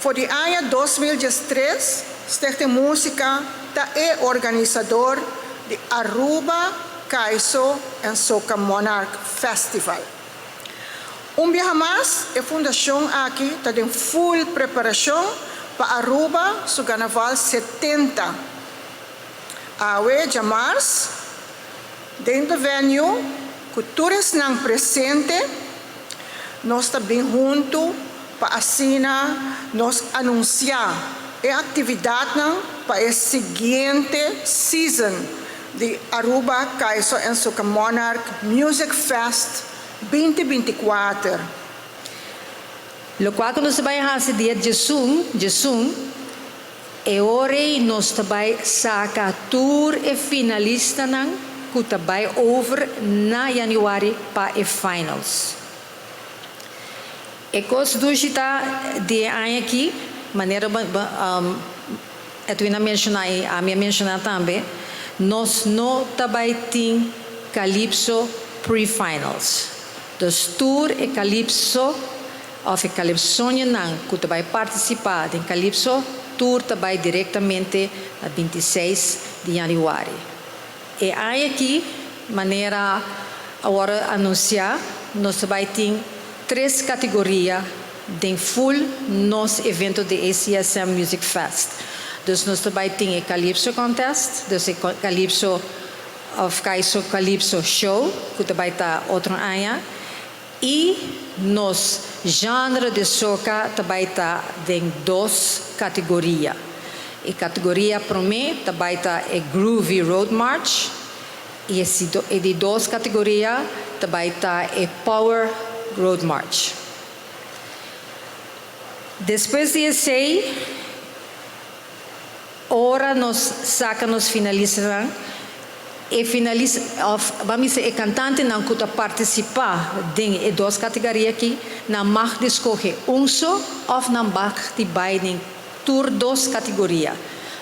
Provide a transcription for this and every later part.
For di aña 2013, Stichting Musica ta e organisador di Aruba Kaiso and Soca Monarch Festival. Un biaha mas, e fundacion aki ta den full preparacion pa Aruba su Carnaval 70. Awe diamars, den The Venue, cu tur esnan presente, nos ta bin hunto pa asina nos anuncia e actividad pa e siguiente season di Aruba Kaiso and Soca Monarch Music Fest 2024. Loke cu nos ta bay haci dia 11, 11, e ora nos ta bay saca tur e finalistanan cu ta bay over na januari pa e finals. E cos dushi ta di e aña aki, manera Edwin a menciona y ami a menciona tambe, nos no ta bay tin Calypso pre-finals. Dus tur e Calypso of e Calypsonian cu ta bay participa den Calypso, tur ta bay directamente na 26 di januari. E aña aki, manera awor anuncia, nos ta bay tin tres categoria den full nos evento di ACSM Music Fest. Dus nos ta bay tin e Calypso Contest, dus e Calypso of Kaiso Calypso Show, cu ta bay ta otro aña. Y nos genre di soca ta bay ta den dos categoria. E categoria prome ta bay ta e Groovy Road March y e di dos categoria ta bay ta e Power Road March. Despues di esey, ora nos saca nos finalista e finalista of ban bisa e cantantenan cu ta participa den e dos categoria aki, nan mag di scoge un so of nan mag di bay den tur dos categoria.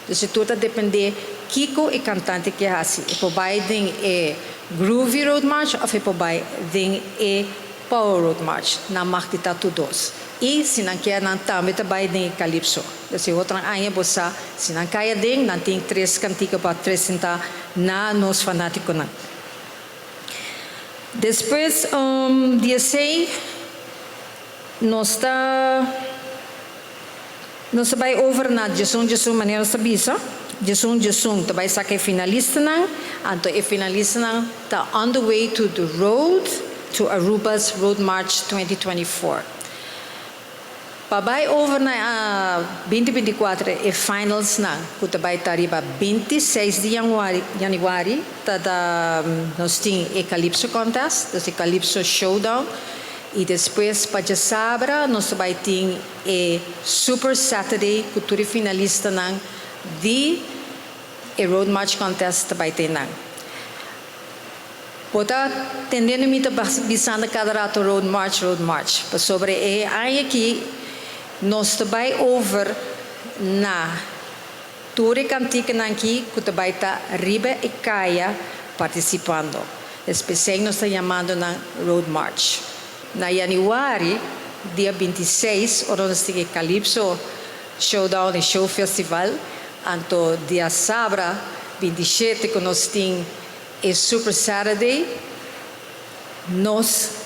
Dus tur ta depende kico e cantante kier haci. E por bay den e Groovy Road March of e por bay den e Power Road March. Nan mag di ta tur dos. Y si nan kier, nan tambe ta bay den Calypso. Dus e otro aña bo sa, si nan cay den, nan tin tres cantica pa presenta na nos fanaticonan. Despues di esey, nos ta bay over na 11, 11, manera nos bisa. 11, 11, ta bay saca e finalistanan. Anto e finalistanan ta on the way to the road to Aruba's Road March 2024. Pa bay over na 2024 e finals nan, cu ta bay ta riba 26 di januari, ta da, nos tin e Calypso Contest, dus e Calypso Showdown, y despues pa diasabra nos ta bay tin e Super Saturday, cu tur e finalistanan di e Road March Contest ta bay tin nan. Bo ta tendendo mi ta bisando cada rato Road March, Road March. Pasobra e aña aki nos ta bay over na tur e canticanan aki cu ta bay ta riba e caya participando. Especial nos ta yamando nan Road March. Na januari, dia 26, ora nos tin Calypso Showdown y Show Festival, anto diasabra 27 cu nos tin e Super Saturday, nos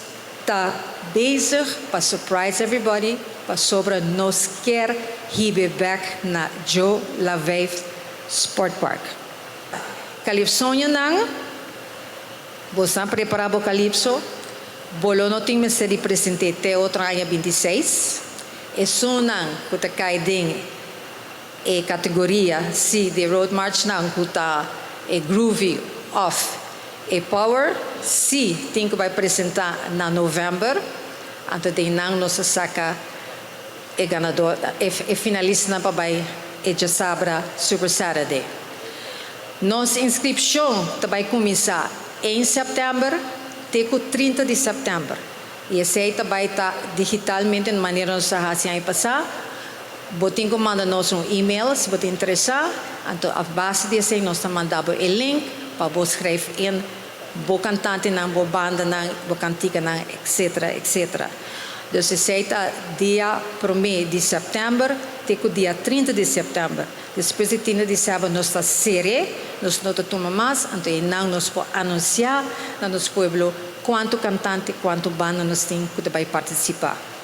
ta bezig pa surprise everybody, pasobra nos kier hib'e back na Joe Laveist Sport Park. Calypsonianan, bo ta prepara pa Calypso, bo no tin mester di presenta te otro aña 26. Esunnan cu ta cay den e categoria si di Road March nan cu ta e Groovy of e Power, si tin cu bay presenta na november, anto den nan nos saca e ganador, e finalista pa bay e diasabra Super Saturday. Nos inscripcion ta bay cuminsa na september, te 30 di september. Y esey ta bay ta digitalmente na manera nos a haci aña pasa. Bo tin cu manda nos un e-mail si bo ta interesa. Anto, a base di esey nos ta manda e link pa bo schrijf in bo cantantenan, bo bandanan, bo canticanan, etc., etc. Dus esey ta dia 1 di september, te cu dia 30 di september. Despues di 30 di september nos ta sera, nos no ta tuma mas, anto nan nos por anuncia na nos pueblo cuanto cantante, cuanto banda nos tin cu bay participa.